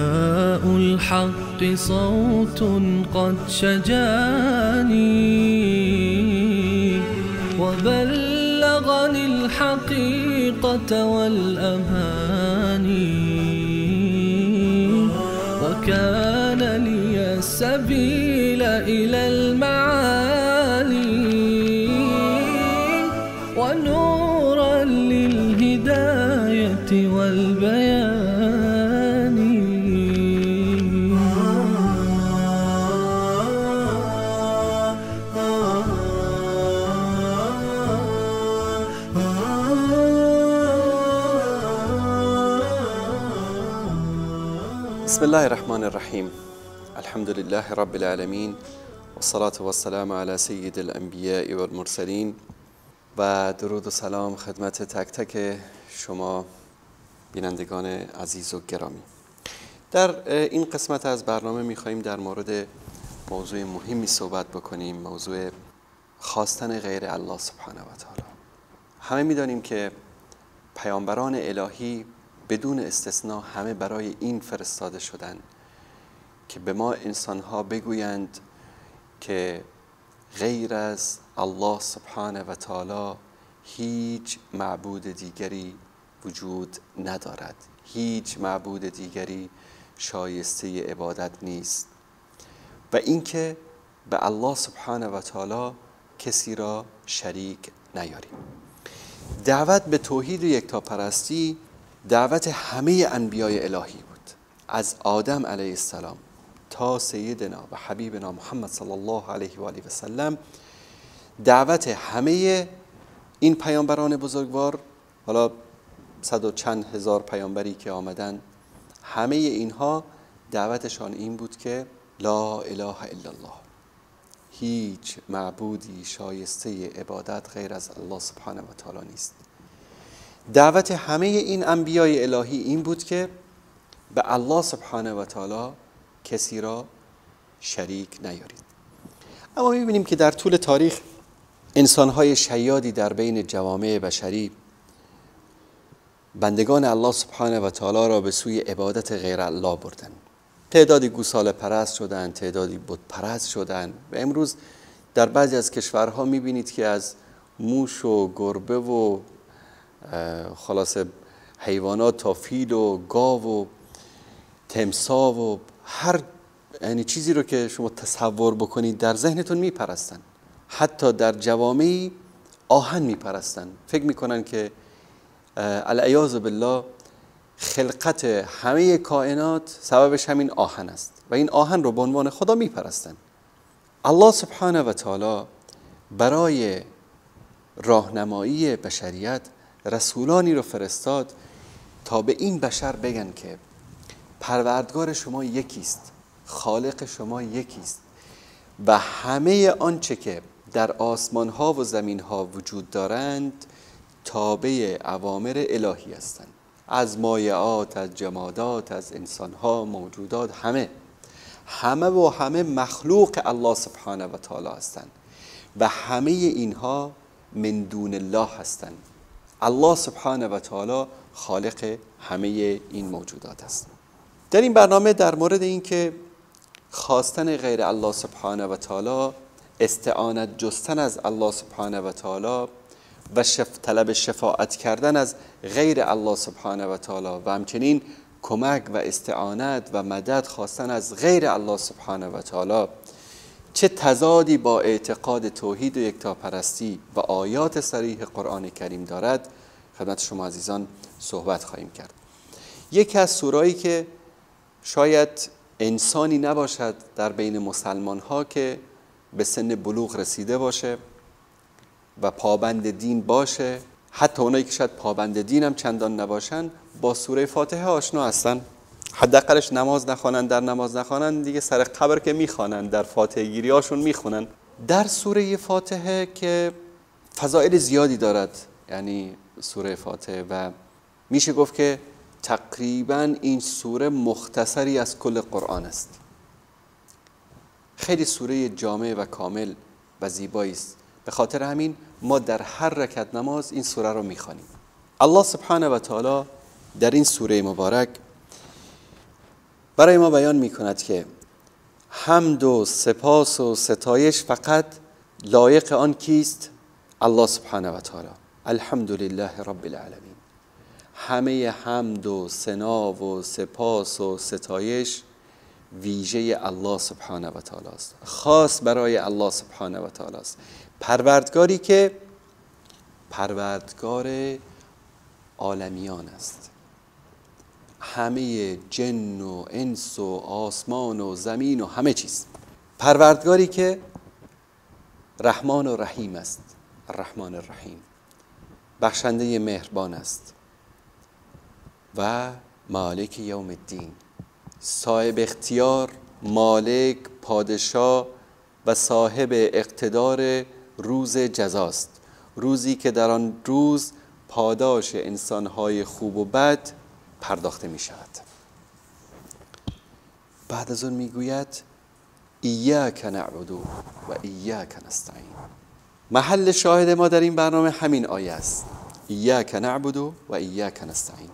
نداء الحق صوت قد شجاني وبلغني الحقيقة والأماني وكان لي السبيل إلى المعالي ونورا للهداية والبيان. بسم الله الرحمن الرحیم. الحمد لله رب العالمین والصلاة والسلام علی سید الانبیاء والمرسلین. و درود و سلام خدمت تک تک شما بینندگان عزیز و گرامی. در این قسمت از برنامه میخواییم در مورد موضوع مهمی صحبت بکنیم، موضوع خواستن غیر الله سبحانه و تعالی. همه میدانیم که پیامبران الهی بدون استثناء همه برای این فرستاده شدند که به ما انسانها بگویند که غیر از الله سبحانه و تعالی هیچ معبود دیگری وجود ندارد، هیچ معبود دیگری شایسته عبادت نیست و اینکه به الله سبحانه و تعالی کسی را شریک نیاریم. دعوت به توحید و یکتاپرستی دعوت همه انبیای الهی بود، از آدم علیه السلام تا سیدنا و حبیبنا محمد صلی الله علیه و آله و سلم. دعوت همه این پیامبران بزرگوار، حالا 100 و چند هزار پیامبری که آمدن، همه اینها دعوتشان این بود که لا اله الا الله، هیچ معبودی شایسته عبادت غیر از الله سبحانه و تعالی نیست. دعوت همه این انبیای الهی این بود که به الله سبحانه و تعالی کسی را شریک نیارید. اما می‌بینیم که در طول تاریخ انسان‌های شیادی در بین جوامع بشری بندگان الله سبحانه و تعالی را به سوی عبادت غیر الله بردن. تعدادی گوساله پرست شدند، تعدادی بت پرست شدند و امروز در بعضی از کشورها می‌بینید که از موش و گربه و خلاص حیوانات تا فیل و گاو و تمساح و هر یعنی چیزی رو که شما تصور بکنید در ذهنتون میپرستن. حتی در جوامعی آهن میپرستن، فکر میکنن که العیاذ بالله خلقت همه کائنات سببش همین آهن است و این آهن رو به عنوان خدا میپرستن. الله سبحانه و تعالی برای راهنمایی بشریت رسولانی رو فرستاد تا به این بشر بگن که پروردگار شما یکیست، خالق شما یکیست و همه آنچه که در آسمان ها و زمین ها وجود دارند تابع اوامر الهی هستند. از مایعات، از جمادات، از انسان ها، موجودات، همه همه و همه مخلوق الله سبحانه و تعالی هستند و همه اینها من دون الله هستند. الله سبحانه و تعالی خالق همه این موجودات است. در این برنامه در مورد اینکه خواستن غیر الله سبحانه و تعالی، استعانت جستن از الله سبحانه و تعالی و طلب شفاعت کردن از غیر الله سبحانه و تعالی و همچنین کمک و استعانت و مدد خواستن از غیر الله سبحانه و تعالی چه تضادی با اعتقاد توحید و یکتاپرستی و آیات صریح قرآن کریم دارد، خدمت شما عزیزان صحبت خواهیم کرد. یکی از سورایی که شاید انسانی نباشد در بین مسلمان ها که به سن بلوغ رسیده باشه و پابند دین باشه، حتی اونایی که شاید پابند دین هم چندان نباشن، با سوره فاتحه آشنا هستن. حداقلش نماز نخوانن، در نماز نخوانن دیگه سر قبر که میخوانن، در فاتحه گیری هاشون میخونن. در سوره فاتحه که فضائل زیادی دارد، یعنی سوره فاتحه، و میشه گفت که تقریبا این سوره مختصری از کل قرآن است. خیلی سوره جامع و کامل و زیبایی است. به خاطر همین ما در هر رکعت نماز این سوره رو میخوانیم. الله سبحانه و تعالی در این سوره مبارک برای ما بیان میکند که حمد و سپاس و ستایش فقط لایق آن کیست؟ الله سبحانه و تعالی. الحمد لله رب العالمین. همه حمد و ثنا و سپاس و ستایش ویژه الله سبحانه و تعالی است، خاص برای الله سبحانه و تعالی است. پروردگاری که پروردگار عالمیان است، همه جن و انس و آسمان و زمین و همه چیز. پروردگاری که رحمان و رحیم است، الرحمن الرحیم، بخشنده مهربان است و مالک یوم الدین، صاحب اختیار، مالک، پادشاه و صاحب اقتدار روز جزاست، روزی که در آن روز پاداش انسانهای خوب و بد پرداخته می شود. بعد از اون می گوید ایاک نعبد و ایاک نستعین. محل شاهد ما در این برنامه همین آیه است، ایاک نعبد و ایاک نستعین.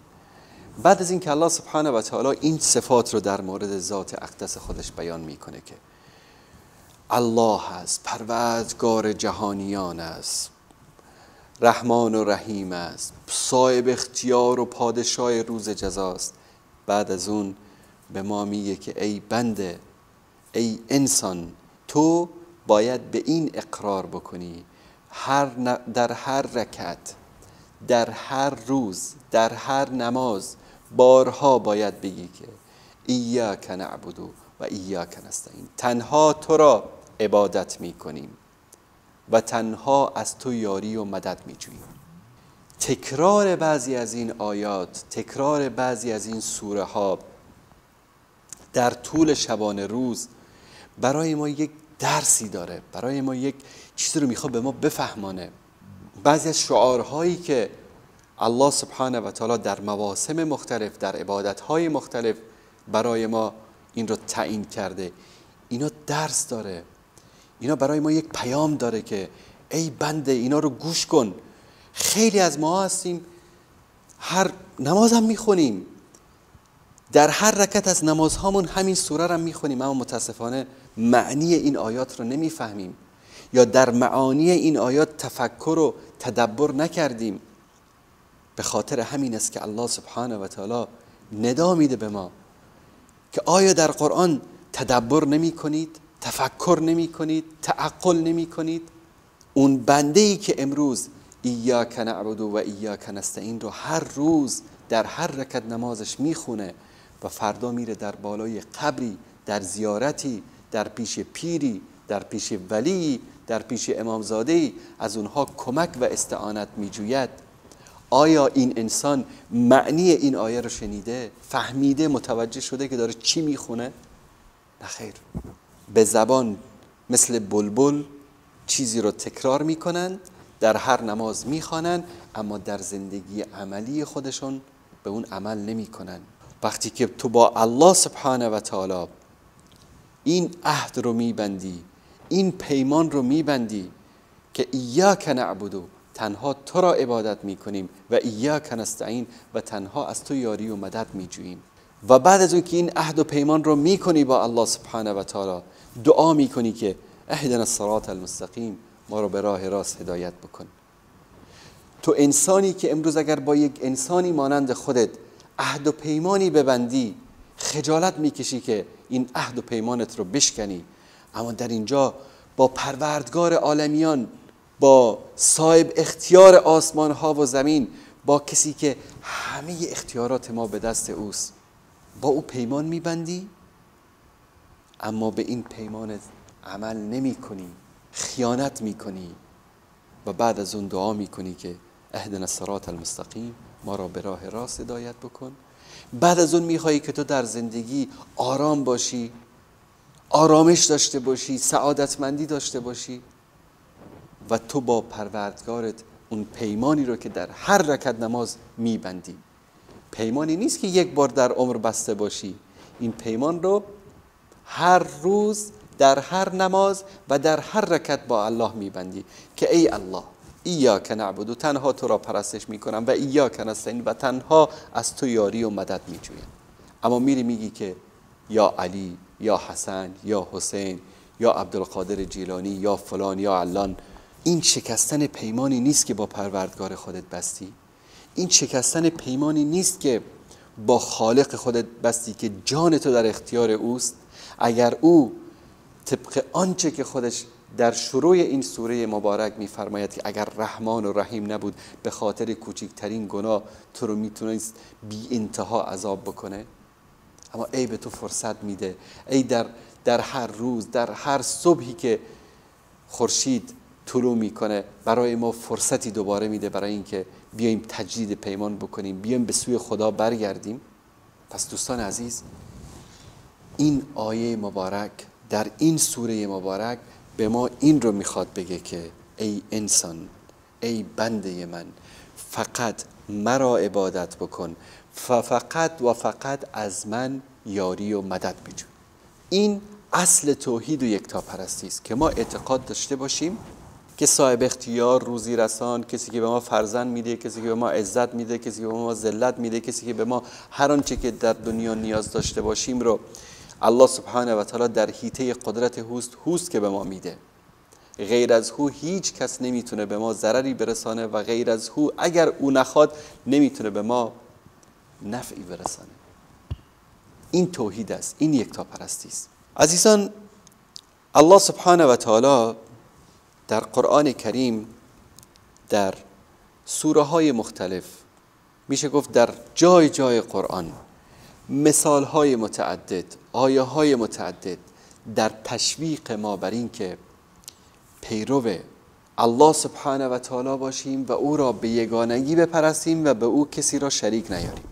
بعد از اینکه الله سبحانه و تعالی این صفات رو در مورد ذات اقدس خودش بیان میکنه که الله است، پروردگار جهانیان است، رحمان و رحیم است، صاحب اختیار و پادشاه روز جزاست، بعد از اون به ما میگه که ای بنده، ای انسان، تو باید به این اقرار بکنی، در هر رکعت، در هر روز، در هر نماز بارها باید بگی که ایاک نعبد و ایاک نستعین، تنها تو را عبادت میکنیم و تنها از تو یاری و مدد میجوییم. تکرار بعضی از این آیات، تکرار بعضی از این سوره ها در طول شبانه روز برای ما یک درسی داره، برای ما یک چیزی رو میخواد به ما بفهمانه. بعضی از شعارهایی که الله سبحانه و تعالی در مواسم مختلف، در عبادتهای مختلف برای ما این رو تعیین کرده، اینا درس داره، اینا برای ما یک پیام داره که ای بنده اینا رو گوش کن. خیلی از ما هستیم هر نماز هم میخونیم، در هر رکعت از نمازهامون همین سوره رو میخونیم، اما متاسفانه معنی این آیات رو نمیفهمیم یا در معانی این آیات تفکر و تدبر نکردیم. به خاطر همین است که الله سبحانه و تعالی ندا میده به ما که آیا در قرآن تدبر نمی کنید، تفکر نمی کنید، تعقل نمی کنید؟ اون بنده ای که امروز ایاک نعبد و ایاک نستعین رو هر روز در هر رکعت نمازش میخونه و فردا میره در بالای قبری، در زیارتی، در پیش پیری، در پیش ولی، در پیش امامزاده‌ای از اونها کمک و استعانت میجوید، آیا این انسان معنی این آیه رو شنیده، فهمیده، متوجه شده که داره چی میخونه؟ نه خیر. به زبان مثل بلبل چیزی رو تکرار میکنند، در هر نماز میخوانند، اما در زندگی عملی خودشون به اون عمل نمیکنن. وقتی که تو با الله سبحانه و تعالی این عهد رو میبندی، این پیمان رو میبندی که ایاک نعبد، تنها تو را عبادت میکنیم، و ایاک نستعین، و تنها از تو یاری و مدد میجوییم، و بعد از اون که این عهد و پیمان رو میکنی با الله سبحانه و تعالی، دعا میکنی که اهدنا الصراط المستقیم، ما رو به راه راست هدایت بکن. تو انسانی که امروز اگر با یک انسانی مانند خودت عهد و پیمانی ببندی، خجالت میکشی که این عهد و پیمانت رو بشکنی، اما در اینجا با پروردگار عالمیان، با صاحب اختیار آسمان ها و زمین، با کسی که همه اختیارات ما به دست اوست، با او پیمان میبندی، اما به این پیمان عمل نمی کنی، خیانت میکنی، و بعد از اون دعا میکنی که اهدنا الصراط المستقیم، ما را به راه راست هدایت بکن. بعد از اون میخوایی که تو در زندگی آرام باشی، آرامش داشته باشی، سعادتمندی داشته باشی، و تو با پروردگارت اون پیمانی رو که در هر رکعت نماز میبندی، پیمانی نیست که یک بار در عمر بسته باشی، این پیمان رو هر روز در هر نماز و در هر رکعت با الله میبندی که ای الله ایاک نعبد، تنها تو را پرستش میکنم، و ایاک نستعین، و تنها از تو یاری و مدد میجویم. اما میری میگی که یا علی یا حسن یا حسین یا عبدالقادر جیلانی یا فلان یا علان، این شکستن پیمانی نیست که با پروردگار خودت بستی؟ این شکستن پیمانی نیست که با خالق خودت بستی که جان تو در اختیار اوست؟ اگر او طبق آنچه که خودش در شروع این سوره مبارک می‌فرماید که اگر رحمان و رحیم نبود به خاطر کوچکترین گناه تو رو میتونست بی انتها عذاب بکنه، اما ای به تو فرصت میده، ای در هر روز، در هر صبحی که خورشید طلوع میکنه برای ما فرصتی دوباره میده برای اینکه بیایم تجدید پیمان بکنیم، بیایم به سوی خدا برگردیم. پس دوستان عزیز، این آیه مبارک در این سوره مبارک به ما این رو میخواد بگه که ای انسان، ای بنده من، فقط مرا عبادت بکن، فقط و فقط از من یاری و مدد بجوی. این اصل توحید و یکتاپرستی است که ما اعتقاد داشته باشیم که صاحب اختیار، روزی رسان، کسی که به ما فرزند میده، کسی که به ما عزت میده، کسی که به ما ذلت میده، کسی که به ما هر آنچه که در دنیا نیاز داشته باشیم رو الله سبحانه و تعالی در حیطه قدرت هوست که به ما میده. غیر از هو هیچ کس نمیتونه به ما ضرری برسانه و غیر از هو اگر او نخواد نمیتونه به ما نفعی برسانه. این توحید است، این یکتاپرستی است. عزیزان، الله سبحانه و تعالی در قرآن کریم در سوره های مختلف، میشه گفت در جای جای قرآن، مثال های متعدد، آیه های متعدد در تشویق ما بر این که پیرو الله سبحانه و تعالی باشیم و او را به یگانگی بپرستیم و به او کسی را شریک نیاریم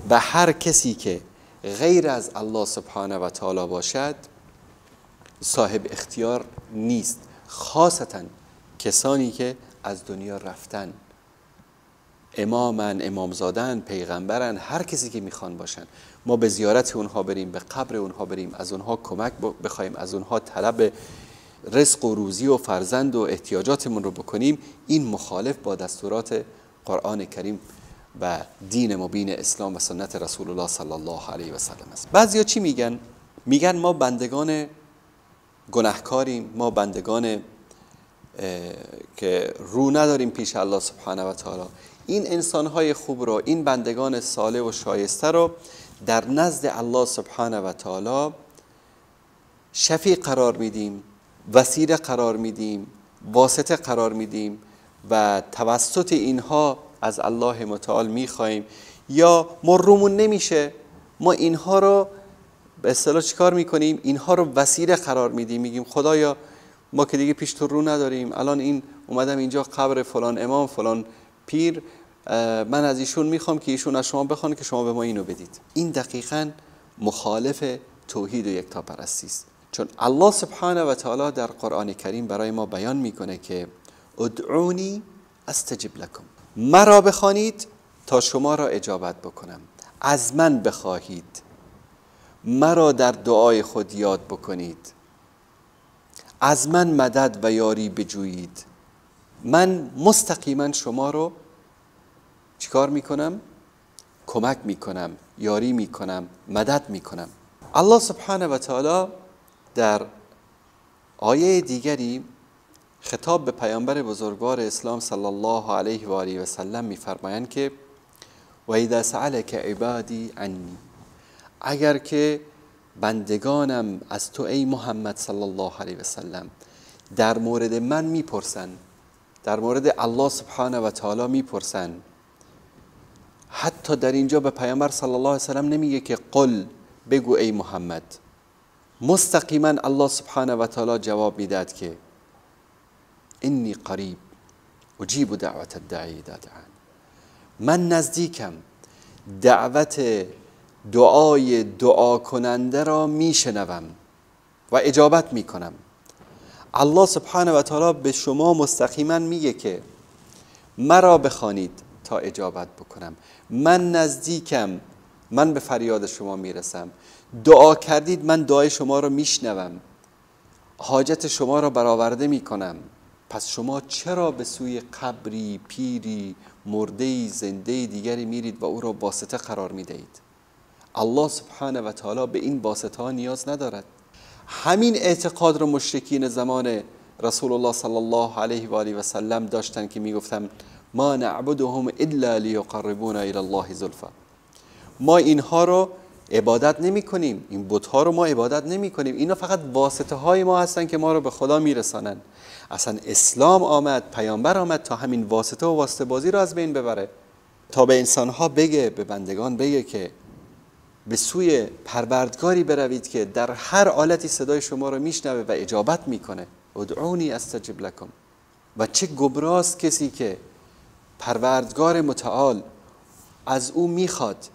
و هر کسی که غیر از الله سبحانه و تعالی باشد صاحب اختیار نیست، خاصتا کسانی که از دنیا رفتن، امامن، امامزادن، پیغمبرن، هر کسی که میخوان باشن، ما به زیارت اونها بریم، به قبر اونها بریم، از اونها کمک بخوایم، از اونها طلب رزق و روزی و فرزند و احتیاجاتمون رو بکنیم، این مخالف با دستورات قرآن کریم و دین مبین اسلام و سنت رسول الله صلی الله علیه و سلم است. بعضیا چی میگن؟ میگن ما بندگان گناهکاریم، ما بندگان که رو نداریم پیش الله سبحانه و تعالی. این انسانهای خوب رو، این بندگان صالح و شایسته رو در نزد الله سبحانه و تعالی شفیع قرار میدیم، وسیله قرار میدیم، واسطه قرار میدیم و توسط اینها از الله متعال میخواهیم، یا ما رومون نمیشه، ما اینها رو به اصطلاح چیکار میکنیم؟ اینها رو وسیله قرار میدیم، میگیم خدایا ما که دیگه پیش تو رو نداریم، الان این اومدم اینجا قبر فلان امام فلان پیر، من از ایشون میخوام که ایشون از شما بخوان که شما به ما اینو بدید. این دقیقاً مخالف توحید و یکتاپرستی است، چون الله سبحانه و تعالی در قرآن کریم برای ما بیان میکنه که ادعونی استجب لکم، مرا بخوانید تا شما را اجابت بکنم، از من بخواهید، مرا در دعای خود یاد بکنید، از من مدد و یاری بجویید، من مستقیما شما رو چیکار میکنم؟ کمک میکنم، یاری میکنم، مدد میکنم. الله سبحانه و تعالی در آیه دیگری خطاب به پیامبر بزرگوار اسلام صلی الله علیه و آله و سلم میفرمایند که و اذا سألک عبادی عنی، اگر که بندگانم از تو ای محمد صلی الله علیه و سلم در مورد من میپرسن، در مورد الله سبحانه و تعالی میپرسن، حتی در اینجا به پیامبر صلی الله علیه و سلم نمیگه که قل، بگو ای محمد، مستقیما الله سبحانه و تعالی جواب میداد که انی قریب اجیب دعوت الداعی اذا دعان، من نزدیکم، دعوت دعای دعا کننده را میشنوم و اجابت میکنم. الله سبحانه و تعالی به شما مستقیما میگه که مرا بخوانید تا اجابت بکنم، من نزدیکم، من به فریاد شما میرسم، دعا کردید من دعای شما را میشنوم، حاجت شما را برآورده میکنم. پس شما چرا به سوی قبری، پیری، مرده‌ای، زنده‌ای دیگری میرید و او را واسطه قرار میدهید؟ الله سبحانه و تعالی به این واسطه ها نیاز ندارد. همین اعتقاد رو مشرکین زمان رسول الله صلی الله علیه و آله و سلم داشتن که میگفتن ما نعبدهم الا لیقربونا الی الله زلفا. ما اینها رو عبادت نمی کنیم، این بت‌ها رو ما عبادت نمی کنیم، اینا فقط واسطه های ما هستن که ما رو به خدا میرسانن. اصلا اسلام آمد، پیامبر آمد تا همین واسطه و واسطه بازی رو از بین ببره، تا به انسانها بگه، به بندگان بگه که به سوی پروردگاری بروید که در هر حالتی صدای شما رو میشنوه و اجابت میکنه. ادعونی استجب لکم. و چه گمراست کسی که پروردگار متعال از او میخواد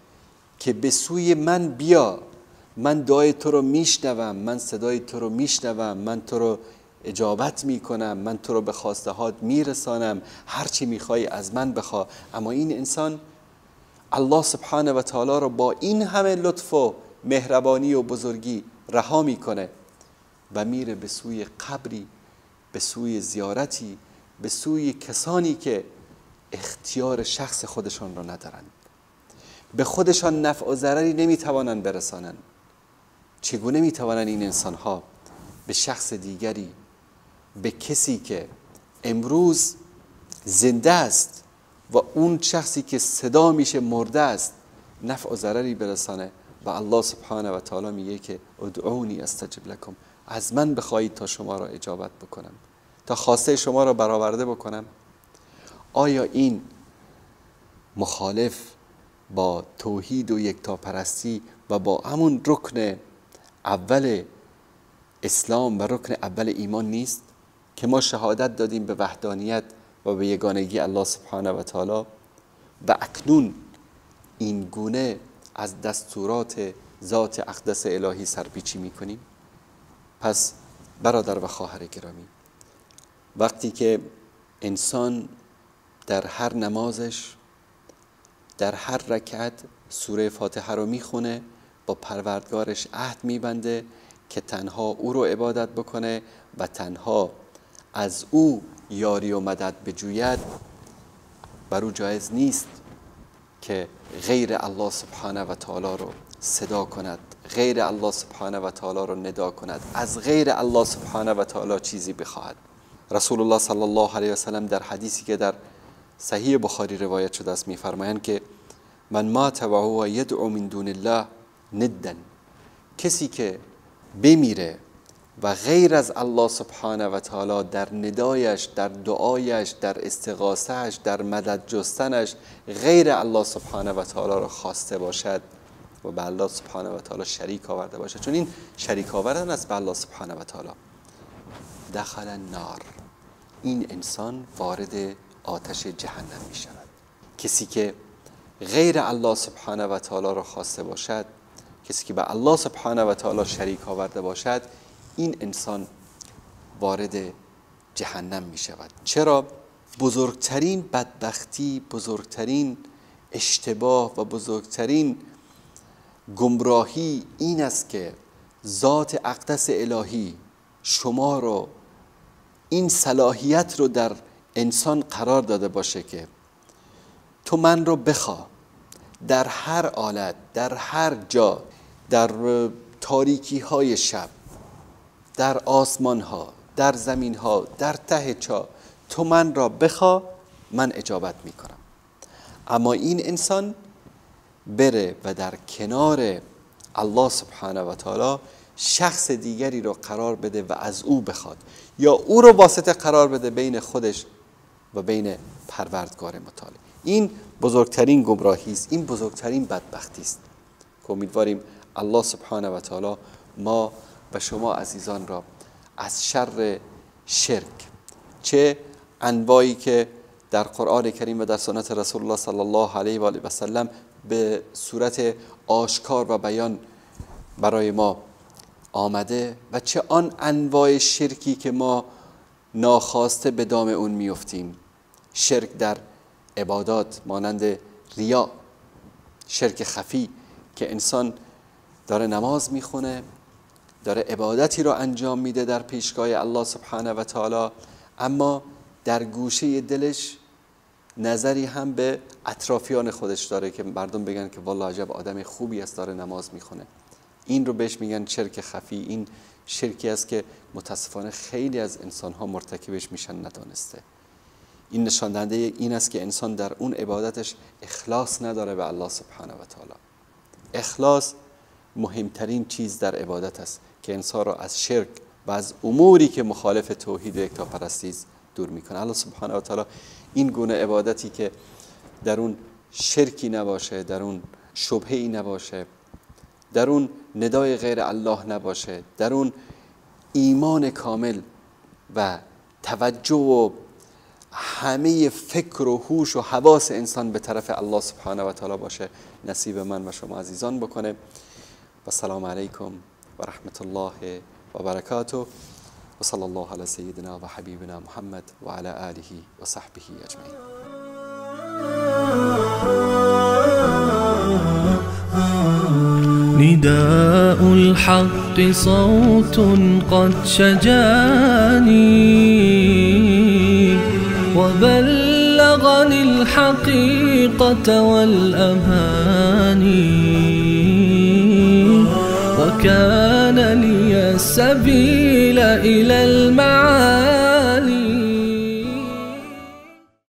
که به سوی من بیا، من دعای تو رو میشنوم، من صدای تو رو میشنوم، من تو رو اجابت میکنم، من تو رو به خواسته هات میرسانم، هر چی میخوای از من بخوا. اما این انسان الله سبحانه و تعالی رو با این همه لطف و مهربانی و بزرگی رها میکنه و میره به سوی قبری، به سوی زیارتی، به سوی کسانی که اختیار شخص خودشان را ندارند، به خودشان نفع و ضرری نمیتوانند برسانند. چگونه میتوانند این انسانها به شخص دیگری، به کسی که امروز زنده است و اون شخصی که صدا میشه مرده است، نفع و ضرری برسانه؟ و الله سبحانه و تعالی میگه که ادعونی استجب لکم، از من بخواهید تا شما را اجابت بکنم، تا خواسته شما را برآورده بکنم. آیا این مخالف با توحید و یکتاپرستی و با همون رکن اول اسلام و رکن اول ایمان نیست که ما شهادت دادیم به وحدانیت و به یگانگی الله سبحانه و تعالی و اکنون این گونه از دستورات ذات اقدس الهی سرپیچی میکنیم؟ پس برادر و خواهر گرامی، وقتی که انسان در هر نمازش، در هر رکعت سوره فاتحه رو میخونه، با پروردگارش عهد میبنده که تنها او رو عبادت بکنه و تنها از او یاری و مدد بجوید، بر او جایز نیست که غیر الله سبحانه و تعالی رو صدا کند، غیر الله سبحانه و تعالی رو ندا کند، از غیر الله سبحانه و تعالی چیزی بخواهد. رسول الله صلی الله علیه و سلم در حدیثی که در صحیح بخاری روایت شده است میفرمایند که من مات و هو یدعو من دون الله ندا، کسی که بمیره و غیر از الله سبحانه و تعالی در ندایش، در دعایش، در استغاثهش، در مدد جستنش غیر الله سبحانه و تعالی را خواسته باشد و به الله سبحانه و تعالی شریک آورده باشد، چون این شریک آوردن است به الله سبحانه و تعالی، دخل النار، این انسان وارد آتش جهنم می شود. کسی که غیر الله سبحانه و تعالی را خواسته باشد، کسی که به الله سبحانه و تعالی شریک آورده باشد، این انسان وارد جهنم می شود. چرا؟ بزرگترین بدبختی، بزرگترین اشتباه و بزرگترین گمراهی این است که ذات اقدس الهی شما رو این صلاحیت رو در انسان قرار داده باشه که تو من رو بخوا، در هر حالت، در هر جا، در تاریکی های شب، در آسمان ها، در زمین ها، در ته چا، تو من را بخوا، من اجابت میکنم. اما این انسان بره و در کنار الله سبحانه و تعالی شخص دیگری رو قرار بده و از او بخواد، یا او رو واسطه قرار بده بین خودش و بین پروردگار متعال. این بزرگترین گمراهی است، این بزرگترین بدبختی است که امیدواریم الله سبحانه و تعالی ما و شما عزیزان را از شر شرک، چه انواعی که در قرآن کریم و در سنت رسول الله صلی الله علیه و آله و سلم به صورت آشکار و بیان برای ما آمده، و چه آن انواع شرکی که ما ناخواسته به دام اون میفتیم، شرک در عبادات مانند ریا، شرک خفی که انسان داره نماز میخونه، داره عبادتی رو انجام میده در پیشگاه الله سبحانه و تعالی، اما در گوشه دلش نظری هم به اطرافیان خودش داره که مردم بگن که والله عجب آدم خوبی است، داره نماز میخونه. این رو بهش میگن شرک خفی. این شرکی است که متاسفانه خیلی از انسانها مرتکبش میشن ندانسته. این نشان دهنده این است که انسان در اون عبادتش اخلاص نداره به الله سبحانه و تعالی. اخلاص مهمترین چیز در عبادت است که انسان را از شرک و از اموری که مخالف توحید و یکتاپرستی است دور میکنه. الله سبحانه و تعالی این گونه عبادتی که در اون شرکی نباشه، در اون شبهه‌ای نباشه، در اون ندای غیر الله نباشه، در اون ایمان کامل و توجه و همه فکر و هوش و حواس انسان به طرف الله سبحانه و تعالی باشه، نصیب من و شما عزیزان بکنه. و سلام علیکم و رحمت الله و برکاته و صلی الله علی سیدنا و حبیبنا محمد و علی آله و صحبه اجمعین. نداء الحق صوت قد شجاني وبلغني الحقيقة والأماني، وكان لي السبيل إلى المعاني.